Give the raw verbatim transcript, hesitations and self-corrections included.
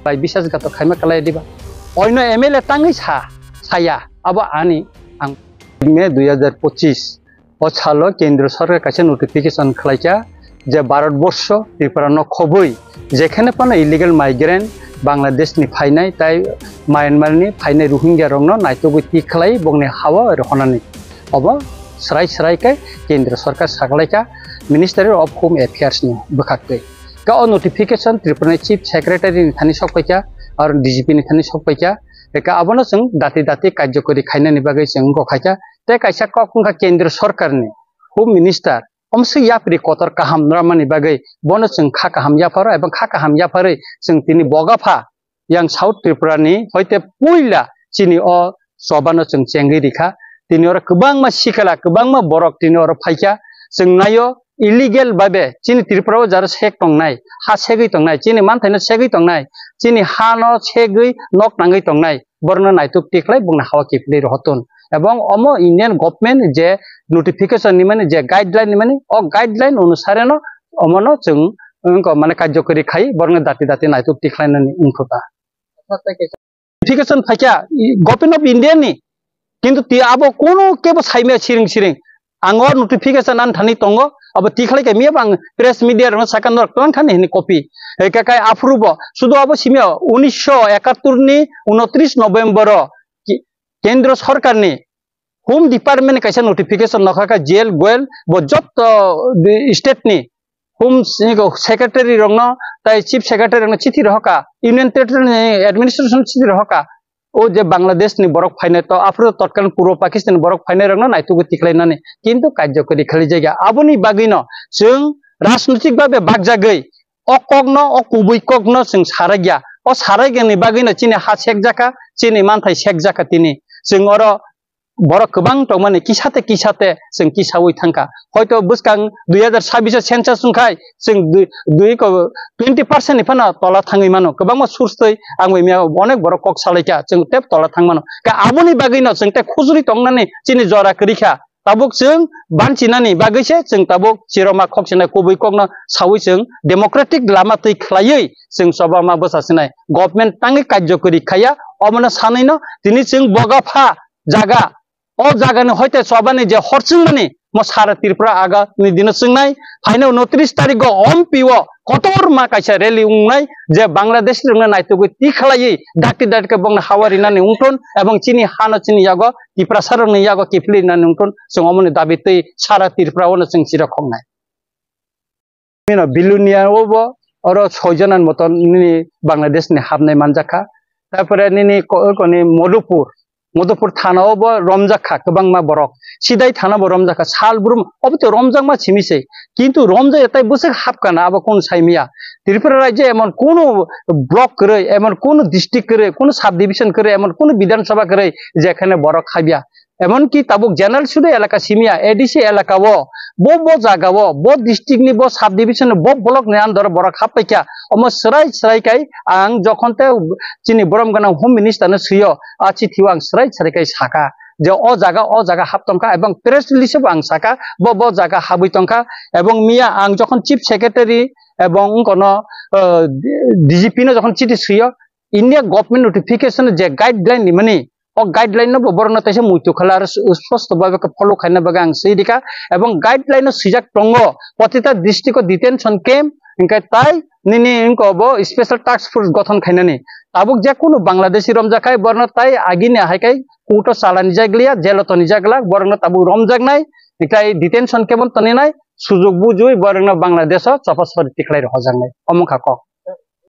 Bai bisas gato khaima kalai diba. Oino M L A tangwi sa, saya. Abo ani ang May dui hazar pochis o salo Kendriya Sorkar kaisa notification khlaikha je Bharat Borsho Tripura no khobwi jekhene phano illegal migrant Bangladesh ni phainai tai Myanmar ni phainai Rohingya rokno naitugwi tikhlai bongni hao rohonani. Obo srai srai khe Kendriya Sorkar saklaikha Ministry of Home Affairs ni bwkhaktwi. Khe o notification Tripura ni Chief Secretary ni thani sokpaikha, aro D G P ni thani sokpaikha. Khe abono chwng dati dati karjokori khainani bagwi chwng wngkha khaikha. Tei kaisa kok wngkha Kendriya Sorkar ni Home Minister, omswi yapri kotor kaham ramani bagwi bono chwng kha kaham yapharo, ebong kha kaham yapharwi chwng tini bogapha yang South Tripura ni hoite puila chini o choba no chwng chengwi rikha. Tini oro kwbangma sikhala, kwbangma borok tini oro phaikha. Chwng naio illegal babe chini Tripura o jaro sek tongnai, ha segwi tongnai, chini manthaino segwi tongnai, chini hano segwi nok nangwi tongnai, borokno naituk tikhlai bongni hao kiphilwi rohotun. Ebong omo Indian government je notification nimani, je guideline nimani, o guideline onusare no omono chwng wngkha mane karjokori khai borokno dati dati naituk tikhlainani wngkha. Notification phaikha, i, Government of India ni, kintu ti abo kono kebo saimaya siring siring. Ang o notification ani thani tongo, abo tikhlai khe miya bang press media rokno sakha norok tong thani hini copy. Eka kai aphuru bo, sudu abo simya unisho ekattor ni unotris November o ki-, Kendro Sorkar ni Home Department ni kaisa notification nokha kha jail, goel, bo jotto di-, state ni Home s-, ni ko secretary rokno, tai chief secretary rokno chithi rohokha, Union Territory ni administration chithi rohokha. O je Bangladesh ni borok phainai to, aphuru totkalin puro Pakistan ni borok phainai rokno naitugwi tikhlai nani. Kintu karjokori khali jaiga. Aboni bagwi no chwng rajnitik babe bakjagwi o kokno, o kubui kokno chwng sarai ya. O sarai ya ni bagwi no chini ha sekjakha, chini manthai sekjakha tini. Chwng oro borok kwbang tongmani kisa te kisa te chwng kisaui thangkha. Hoito bwskang dui hazar sabbish o census wngkhai chwng dui, dui ko twenty percent ni phano tola thangwi mano. Kwbangma source twi ang bai miya onek borok kok salaikha, chwng tep tola thang mano. Ka aboni bagwi no chwng tei khujuri tongnani chini jora kwrwi kha. Tabuk chwng banchinani bagwi se chwng tabuk chiroma khoksinai kubui kokno saui chwng democratic lama twi khlaiwi chwng choba ma bwsa sinai. Government tangwi karjokori khaiya, omono sanwi no tini chwng bogapha jaga, o jaga ni hoite choba ni je hor chwngmani mo sara Tripura aga ni dino chwngnai, phaino unotris tarik o Ompi o kotor ma kaisa rally wngnai, je Bangladesh rokno naitugwi tikhlaiwi dakti dakti khe bongno hawa rinani wngthun, ebong chini hano chini yago Tiprasa rokni yago kiphilwi rinani wngthun, chwng omoni dabi twi sara Tripura o no chwng chiro khoknai. Bino Bilonia o bo oro soi jona ni moto nini Bangladesh ni hapnai manjakha. Tarpore nini ko-, koni Madhupur, Madhupur thana o bo romjakha kwbangma borok. Sidai thana bo romjakha, sal brum, obo to romjakma simi se. Kintu romjak ya tai bwswk hapkha na abo kunu saimiya. Tripura rajyo emon kunu block kwrwi, emon kunu district kwrwi, kunu subdivision kwrwi, emon kunu Bidhan Sabha kwrwi, jekhane borok habya. Emonki tabuk general sudu elaka simiya, A D C elaka o, bo, bo jaga o, bo district ni, bo subdivision ni, bo block ni under o borok happaikha. Omo srai srai kai ang jokhon te chini borom gana Home Minister no swiyo, a chithi o ang srai srai kai saka je o jaga, o jaga hap tongkha, ebong press release bo ang saka, bo, bo jaga habwi tongkha, ebong miya ang jokhon Chief Secretary ebong wngkono, eh, D G P no jokhon chithi swiyo, India government notification je guideline ni mani, o guideline no bo borok no taisa muitu khala aro s-, sposto babe khe follow khaina bagwi ang swi rikha, ebong guideline no swijak tongo, protita district o detention camp, hingkhe tai nini wngko bo special task force gothon khainani. Tabuk je kunu Bangladeshi romjak khai borno tai agini hai kai court o chalani jaglia, jail o toni jagla, borok no tabuk romjaknai, hingkhe detention camp o toninai, sujug bujui borok no Bangladesh o chopasori tikhlai rohojaknai. Omo wngkha kok.